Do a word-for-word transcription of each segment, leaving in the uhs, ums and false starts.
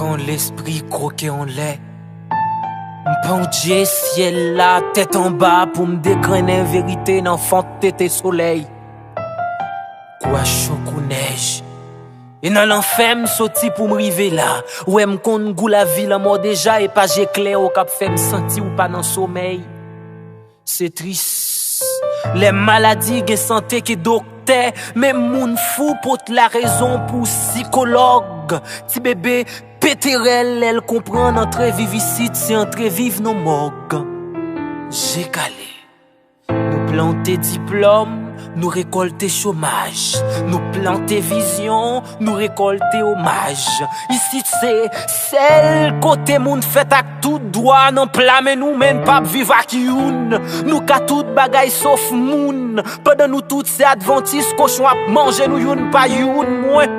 Yon lespri kwoke anlè. M pandye syèl la tèt anba pou m degrennen verite nan fant tete solèy. Kwa cho kou nèj. E nan lanfè m soti pou m rive la. Ou wè m konn gou lavi lanmò deja e pa je klè ou k ap fè m santi ou pa nan somèy. Se tris. Lè maladi gen sante ki doktè, men moun fou pot larezon pou sikològ. Ti bebe pete rèl lè l konprann antre viv isit se antre viv nan mòg. Je kale. Nou plante diplòm, nou rekòlte chomaj. Nou plante vizyon, nou rekòlte omaj. Isit se sèl kote moun fèt ak tout dwa nan pla men nou, men n p ap viv ak youn. Nou ka tout bagay sof moun. Pandan nou tout se advantis, kochon ap manje nou youn pa youn. Mwen,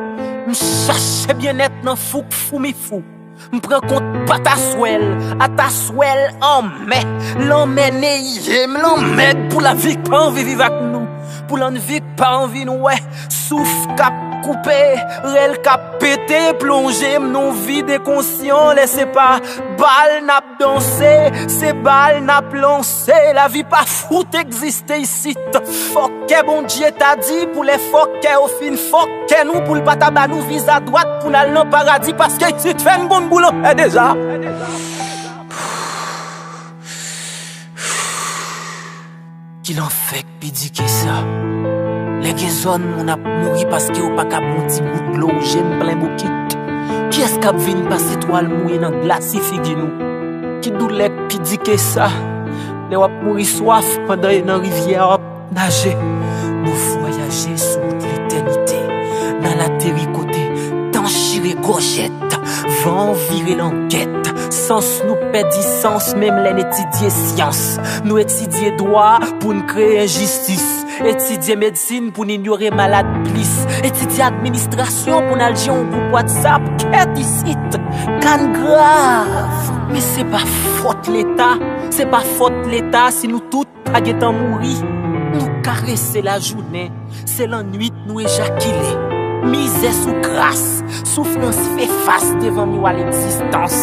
m chache byennèt nan fouk foumifou. M pran kont pataswèl, ataswèl anmè. Lanmè neye m, lanmèd pou lavi k pa anvi viv ak nou. Pou lanvi k pa anvi n wè. Souf k ap koupe, rèl k ap pete, plonje m nan vide konsyan. Lè se pa bal n ap danse, se bal n ap lanse. Lavi pa fout egziste isit. Fòk kè Bondye ta di pou lè fòk kè yo fin fòk kè nou pou l pa ta ba nou viza dwat pou n al nan paradi paske isit fè n konn boul anfè deja. Ki lanfè k pi di ke sa? Lè gen zòn moun ap mouri paske yo pa ka pran ti gout dlo ou je m plen bokit. Kiyès k ap vin pase twal mouye nan glasi figi nou? Ki doulè k pi di ke sa? Lè w ap mouri swaf pandan e nan rivyè a w ap naje. Nou vwayaje sou wout letènite. N al ateri kote tan chire gòjèt, van an vire langèt. Sans nou pèdi sans menm lè n etidye syans. Nou etidye dwa pou n kreye enjistis. Etidye medsin pou n inyore malad plis. Etidye administrasyon pou n al jere yon gwoup WhatsApp. Kèt isit, ka n grav. Men se pa fòt Leta. Se pa fòt Leta si nou tout pa gentan mouri. Nou karese lajounen, se lannwit nou ejakile. Mizè sou kras, soufrans fè fas devan miwa legzistans.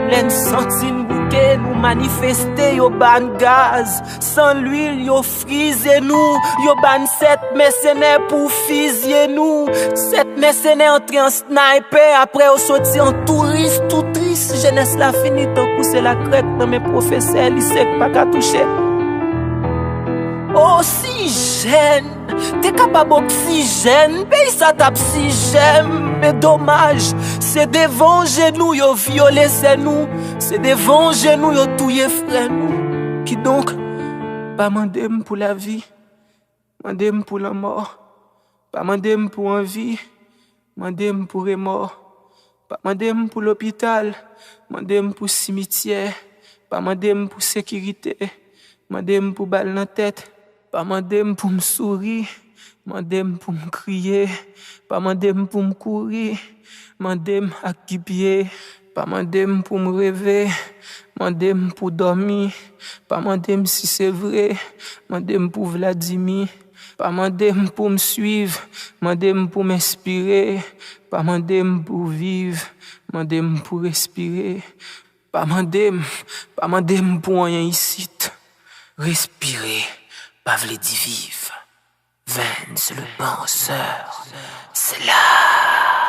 Lè n santi n bouke, nou manifeste, yo ba n gaz. San lwil, yo frize nou, yo ba n sèt mèsenè pou fizye nou. Sèt mèsenè antre an snaypè, apre yo soti an touris, tou tris. Jenès la fini tankou se lakrèk nan men pwofesè lise k pa ka touche. Osijèn! Te kapab oksijèn, peyi sa t ap sijèn, men domaj, se devan je nou yo vyole sè nou, se devan je nou yo touye frè nou. Kidonk, pa mande m pou lavi, mande m pou lanmò, pa mande m pou anvi, mande m pou remò. Pa mande m pou lopital, mande m pou simityè. Pa mande m pou sekirite, mande m pou bal nan tèt. Pa mande m pou m souri, mande m pou m kriye. Pa mande m pou m kouri, mande m ak ki pye. Pa mande m pou m reve, mande m pou dòmi. Pa mande m si se vre, mande m pou Vladimir. Pa mande m pou m swiv, mande m pou m enspire. Pa mande m pou viv, mande m pou respire. Pa mande m, pa mande m pou anyen isit. Respire pa vle di viv. Vens le penseur, c'est là.